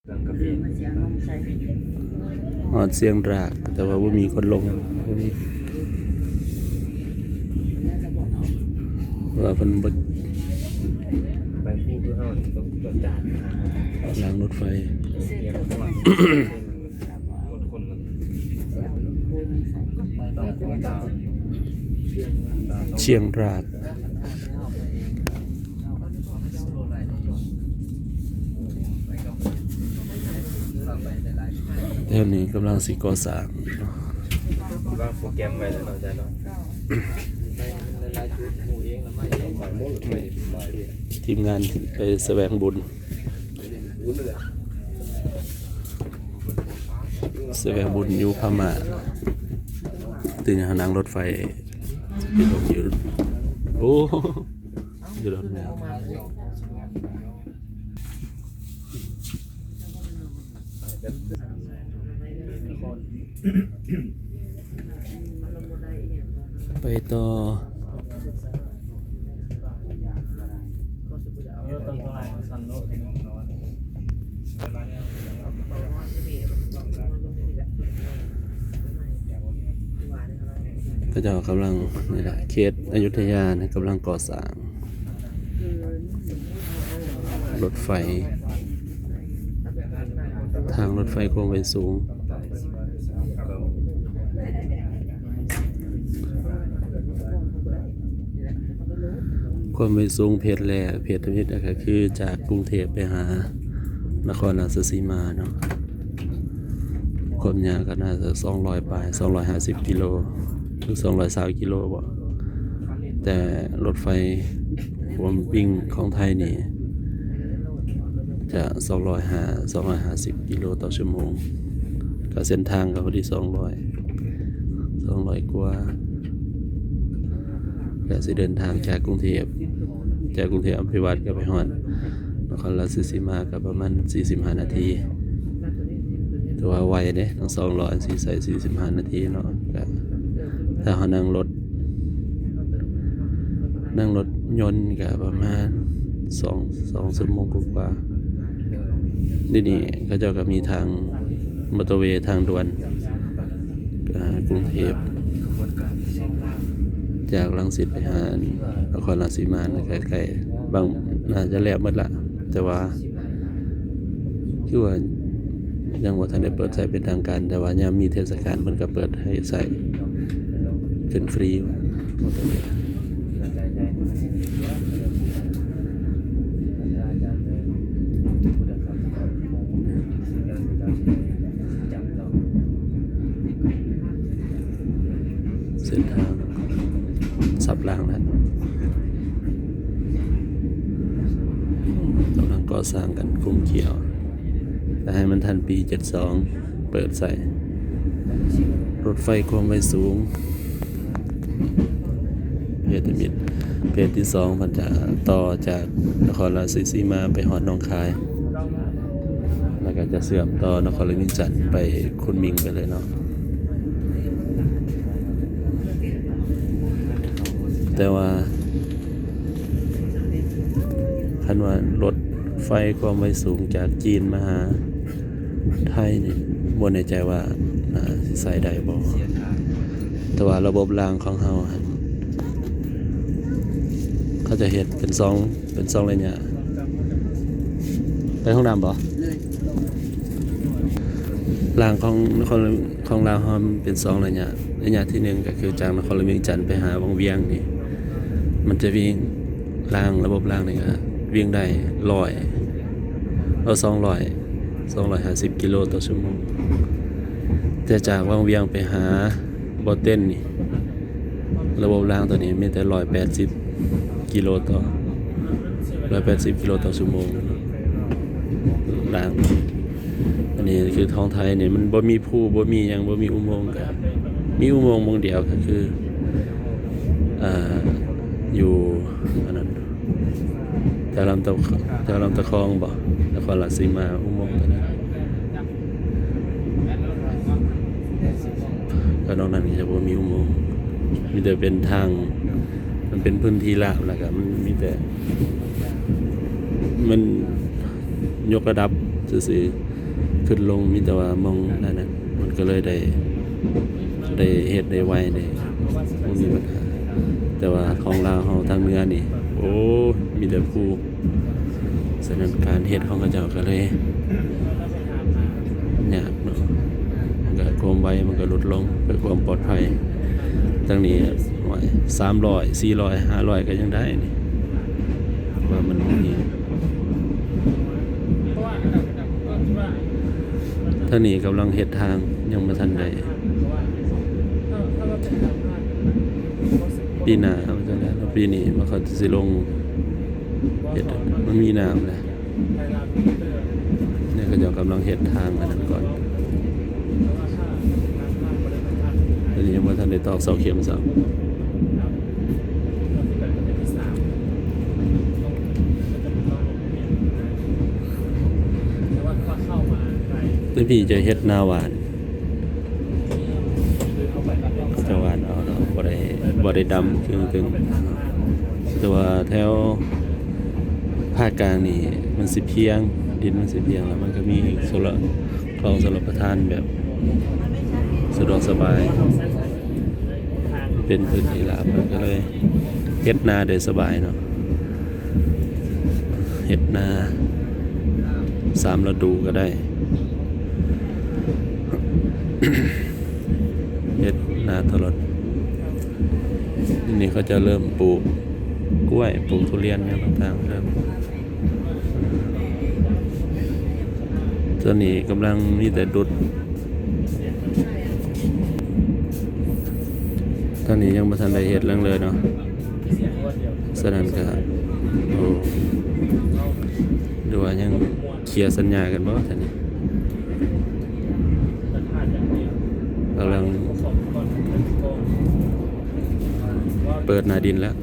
ຮອດຊຽງຣາກ ແຕ່ວ່າບໍ່ມີຄົນລົງ ບໍ່ມີ ເພາະວ່າເພິ່ນບໍ່ ໄປພູຄືເຮົານີ້ຕ້ອງຈອດຈານ ລາງລົດໄຟ ຊຽງຣາກ ແຖວນີ້ກຳລັງຊິກໍ່ສ້າງ ວາງໂປຣແກຣມໄວ້ແລ້ວເນາະ ອາຈານເນາະ ທີມງານໄປສະແຫວງບຸນ ສະແຫວງບຸນຢູ່ພະມ້າ ຕື່ນຫານັ່ງລົດໄຟໄປລົງຢູ່ ໂອ້ ຢູ່ດອນແມວ ໄປຕໍ່ ເຂົາເຈົ້າກຳລັງ ນີ້ແຫຼະ ເຂດອະຍຸດທະຍານີ້ກຳລັງກໍ່ສ້າງ ລົດໄຟ ທາງລົດໄຟຄວາມໄວສູງ ຄວາມໄວສູງເພດແລ ເພດທຳອິດກໍຄືຈາກກຸງເທບໄປຫານະຄອນລາຊະສີມາເນາະ ຄວາມຍາວກໍໜ້າຈະສອງຮ້ອຍປາຍ ສອງຮ້ອຍຫ້າສິບກິໂລ ຫຼື ສອງຮ້ອຍຊາວກິໂລບໍ ແຕ່ລົດໄຟຄວາມວິ່ງຂອງໄທນີ້ຈະສອງຮ້ອຍຫ້າ ສອງຮ້ອຍຫ້າສິບກິໂລຕໍ່ຊົ່ວໂມງ ກໍເສັ້ນທາງກໍພໍດີສອງຮ້ອຍ ສອງຮ້ອຍກວ່າ ກໍຊິເດີນທາງຈາກກຸງເທບ ຈາກກຸງເທບອຳເພວັດກໍໄປຮອດ ນະຄອນລາຊະສີມາກໍປະມານສີ່ສິບຫ້ານາທີ ຖືວ່າໄວເດ້ ທັງສອງລ້ອນຊິໃຊ້ສີ່ສິບຫ້ານາທີເນາະ ກະຖ້າເຮົານັ່ງລົດ ນັ່ງລົດຍົນກະປະມານສອງ ສອງຊົ່ວໂມງກວ່າໆ ດຽວນີ້ເຂົາເຈົ້າກະມີທາງມໍເຕີເວ ທາງດ່ວນ ອ່າ ກຸງເທບ ຈາກລັງສິດໄປຫານະຄອນລາຊະສີມາ ໃກ້ໆ ບາງ ໜ້າຈະແລ້ວໝົດລະ ແຕ່ວ່າ ຄືວ່າຍັງບໍ່ທັນໄດ້ເປີດໃຊ້ເປັນທາງການ ແຕ່ວ່າຍາມມີເທດສະການເພິ່ນກໍເປີດໃຫ້ໃຊ້ເປັນຟຣີ. ເສັ້ນທາງສັບລາງແລ້ວ ກຳລັງກໍ່ສ້າງກັນ ກຸມຂຽວ ແຕ່ໃຫ້ມັນທັນປີເຈັດສອງເປີດໃຊ້ ລົດໄຟຄວາມໄວສູງ ເພດທຳອິດ ເພດທີສອງ ເພິ່ນຈະຕໍ່ຈາກນະຄອນລາຊະສີມາໄປຮອດໜອງຄາຍ ແລ້ວກໍຈະເຊື່ອມຕໍ່ນະຄອນຫຼວງວຽງຈັນໄປຄຸນໝິງໄປເລີຍເນາະ ແຕ່ວ່າ ຄັນວ່າລົດໄຟຄວາມໄວສູງຈາກຈີນມາຫາໄທນີ້ ບໍ່ແນ່ໃຈວ່າໜ້າຊິໃຊ້ໄດ້ບໍ່ ແຕ່ວ່າລະບົບລາງຂອງເຮົາຫັ້ນ ເຂົາຈະເຮັດເປັນສອງ ເປັນສອງໄລຍະ ໄປຫ້ອງນ້ຳບໍ່? ລາງຂອງນະຄອນ ຂອງລາວເຮົາມັນເປັນສອງໄລຍະ ໄລຍະທີໜຶ່ງກໍຄືຈາກນະຄອນຫຼວງວຽງຈັນໄປຫາວັງວຽງນີ້ ມັນຈະວິ່ງ ລາງ ລະບົບລາງນີ້ກໍວິ່ງໄດ້ຮ້ອຍ ເອີ ສອງຮ້ອຍ ສອງຮ້ອຍຫ້າສິບກິໂລຕໍ່ຊົ່ວໂມງ ແຕ່ຈາກວັງວຽງໄປຫາບໍ່ເຕັນນີ້ ລະບົບລາງໂຕນີ້ມີແຕ່ຮ້ອຍແປດສິບກິໂລຕໍ່ ຮ້ອຍແປດສິບກິໂລຕໍ່ຊົ່ວໂມງ ລາງ ອັນນີ້ຄືຂອງໄທນີ້ມັນບໍ່ມີພູ ບໍ່ມີຫຍັງ ບໍ່ມີອຸໂມງ ກະມີອຸໂມງໝ່ອງດຽວ ກະຄື ອ່າ ຢູ່ ອັນນັ້ນ ແຖວລຳຕະ ແຖວລຳຕະຄອງບໍ ນະຄອນລາຊະສີມາ ອຸໂມງໂຕນັ້ນ ແລ້ວນອກນັ້ນກໍຈະບໍ່ມີອຸໂມງ ມີແຕ່ເປັນທາງ ມັນເປັນພື້ນທີ່ລາບ ແລ້ວກໍມັນມີແຕ່ ມັນຍົກລະດັບຊື່ໆ. ຂຶ້ນລົງມີແຕ່ວ່າໝ່ອງນັ້ນນະ ມັນກໍເລີຍໄດ້ ໄດ້ເຮັດໄດ້ໄວເດ້ ບໍ່ມີບັນຫາ. ແຕ່ວ່າຂອງລາວເຮົາທາງເໜືອນີ້ ໂອ້ ມີແຕ່ພູ. ສະນັ້ນການເຮັດຂອງເຂົາເຈົ້າກໍເລີຍຍາກເນາະ. ມັນກໍຄວາມໄວມັນກໍຫຼຸດລົງ ເພື່ອຄວາມປອດໄພ. ທາງນີ້ ໂອ້ຍ ສາມຮ້ອຍ ສີ່ຮ້ອຍ ຫ້າຮ້ອຍ ກໍຍັງໄດ້ນີ້ ວ່າມັນມີ. ທາງນີ້ກຳລັງເຮັດທາງ ຍັງບໍ່ທັນໄດ້ ປີໜ້າເອົາຈັ່ງໃດເນາະ. ປີນີ້ມັນກໍຊິລົງເຮັດ ມັນມີນ້ຳແລ້ວ. ນີ້ເຂົາເຈົ້າກຳລັງເຮັດທາງອັນນັ້ນກ່ອນ ອັນນີ້ຍັງບໍ່ທັນໄດ້ຕອກເສົາເຂັມຊ້ຳ. ແຕ່ພີ່ຈະເຮັດນາຫວານ ຈະຫວານເອົາເນາະ ບໍ່ໄດ້ ບໍ່ໄດ້ດຳເຄິ່ງໆ. ແຕ່ວ່າແຖວພາກກາງນີ້ມັນຊິພຽງ ດິນມັນຊິພຽງ ແລ້ວມັນກໍມີຊົນລະ ຄອງຊົນລະປະທານແບບສະດວກສະບາຍ ເປັນພື້ນທີ່ລາບ ມັນກໍເລີຍເຮັດນາໄດ້ສະບາຍເນາະ. ເຮັດນາສາມລະດູກໍໄດ້ ເຮັດນາຕະຫຼອດ. ນີ້ເຂົາຈະເລີ່ມປູກກ້ວຍ ປູກທຸລຽນຫຍັງຕ່າງໆ ເລີ່ມ. ຕອນນີ້ກຳລັງມີແຕ່ດຸດ ຕອນນີ້ຍັງບໍ່ທັນໄດ້ເຮັດຫຍັງເລີຍເນາະ. ສະນັ້ນກະ ໂອ້ ຫຼືວ່າຍັງເຄຍສັນຍາກັນບໍ່ຕອນນີ້ ກຳລັງເປີດໜ້າດິນແລ້ວ.